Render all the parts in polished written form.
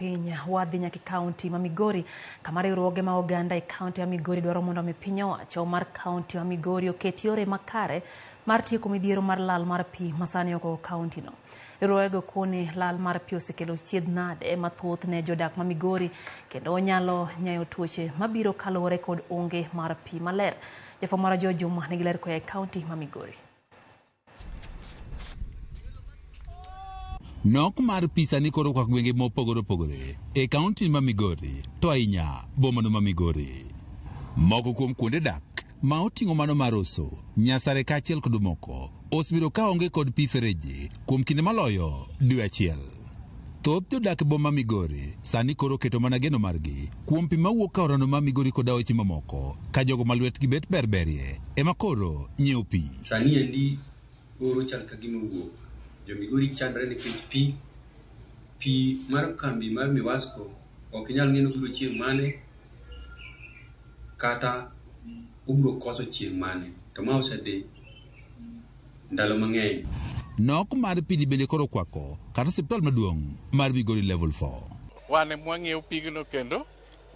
Piny wadhi nyaka e kaunti ma Migori kama riwruoge ma oganda e kaunti ma Migori dwaro mondo mi piny owacho mar kaunti ma Migori oket yore makare mar tieko midhiero mar lal mar pi masani okwako kaunti no. Riwruogego koni lal mar pi osekelo chiedh nade mathoth ne jodak ma Migori kendo onyalo nyayo tuoche mabiro kaluwore kod onge mar pi maler. Jafwambo marwa George Juma nigi ler koa e kaunti ma Migori. Nok mar pi sani koro okwako gwenge mopogore opogore e kaunti ma Migori to ahinya bomano ma Migori. Moko kuom kuonde dak ma oting'o mano mar Oso, Nyasare kaachiel kod moko osebedo ka onge kod pi fereji kuom kinde maloyo dwe achiel. Thoth jodak e boma Migori sani koro oketo mana geno margi kuom pi mawuok ka orano ma Migori kod aoche mamoko ka jogo ma lwetgi bet berberie ema koro nyiewo pi. Sani endi oro chal ka gima owuok. Jo Migori chandre nikech pi. Pi mar kambi mar Miwasco ok inyal ng'e ni obiro chieng' mane kata obiro koso chieng' mane. To ma osedhi ndalo mang'eny. Nok mar pi ni bende koro okwako kata osiptal maduong' mar Migori Level 4. Wan ema wang'iewo pigno kendo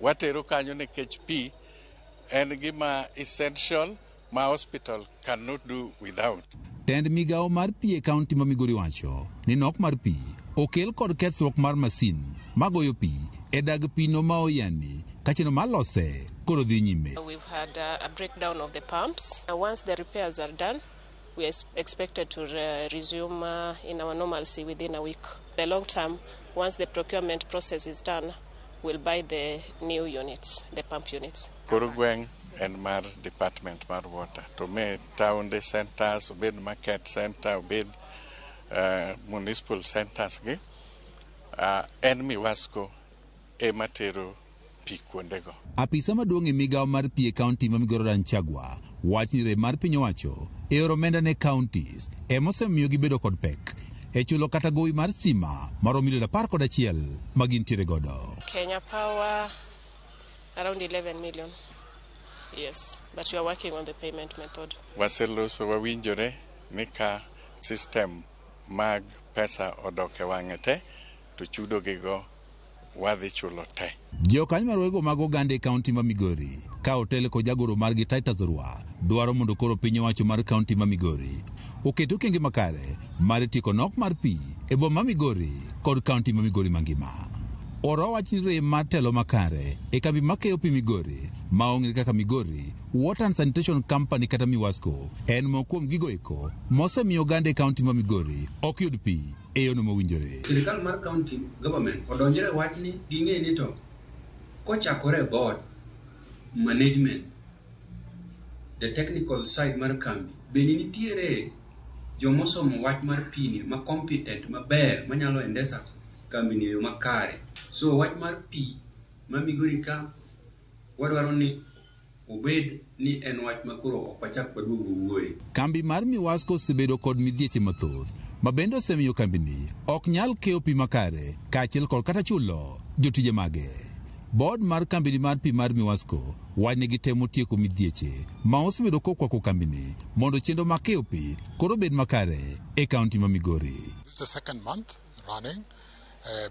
watero kanyo nikech pi en gima essential ma hospital cannot do without. Tend migawo mar pi e kaunti ma Migori wacho ni nok mar pi okel kod kethruok mar masin magoyo pi e dag pi no ma oyani ka chenro mar lose koro dhi nyime. We've had a breakdown of the pumps. Once the repairs are done, we are expected to resume in our normalcy within a week. The long term, once the procurement process is done, we'll buy the new units, the pump units. Kor gweng' en mar department mar water to me town centers, obed market center, obed municipal centers gi, en Miwasco ema tero pi kuondego. Apisa maduong' e migawo mar pi e kaunti ma Migori Ranchagwa wach ni rem mar piny owacho e oro omenda ne counties ema osemiyo gibedo kod pek e chulo kata gowi mar stima maromo milion 11 ma gintiere godo. Kenya Power around 11 million. Yes, but we are working on the payment method. Waseloso wawinjore ni ka system mag pesa odok e wang'e te to chudo gigo wadhi chulo te. Jokanyo mar wego mag oganda e kaunti ma Migori ka otel kod jagoro margi Titus Orwa dwaro mondo koro piny owacho mar kaunti ma Migori oket okenge makare mar tieko nok mar pi e boma ma Migori kod kaunti ma Migori mangima. Orwa wach ni rem mar telo makare e kambi makeyo pi Migori ma ong'ere kaka Migori Water and Sanitation Company kata Miwasco en moko kuom gigo eko mosemiyo oganda e kaunti ma Migori ok yud pi e yono mowinjore. Sirikal mar county government odonjre e wachni ging'e ni to kochakore e board management, the technical side mar kambi, bende nitiere jomosomo wach mar pi ni ma competent maber manyalo endesa kambi ni e yo makare. So wach mar pi ma Migori ka wadwaro ni obed ni en wach ma koro ok wachak waduog wawuoye. Kambi mar Miwasco osebedo kod midhieche mathoth ma bende osemiyo kambini ok nyal keyo pi makare kaachiel kod kata chulo jotije mage. Board mar kambini mar pi mar Miwasco wach ni gitemo tieko midhieche ma osebedo kokwako kambini mondo chenro mar keyo pi koro obed makare e kaunti ma Migori. This is the second month running,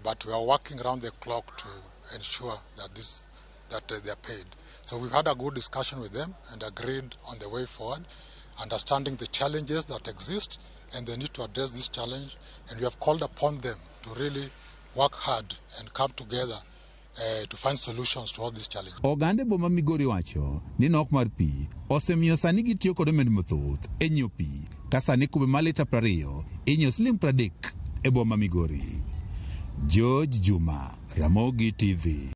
but we are working round the clock to ensure that they are paid. So we've had a good discussion with them and agreed on the way forward, understanding the challenges that exist and the need to address this challenge. And we have called upon them to really work hard and come together to find solutions to all these challenges. Oganda e boma Migori wacho ni nok mar pi osemiyo sani gitiyo kod omenda mathoth e nyiewo pi ka sani kube mar lita 20 inyiewo siling 30 e boma Migori. George Juma, Ramogi TV.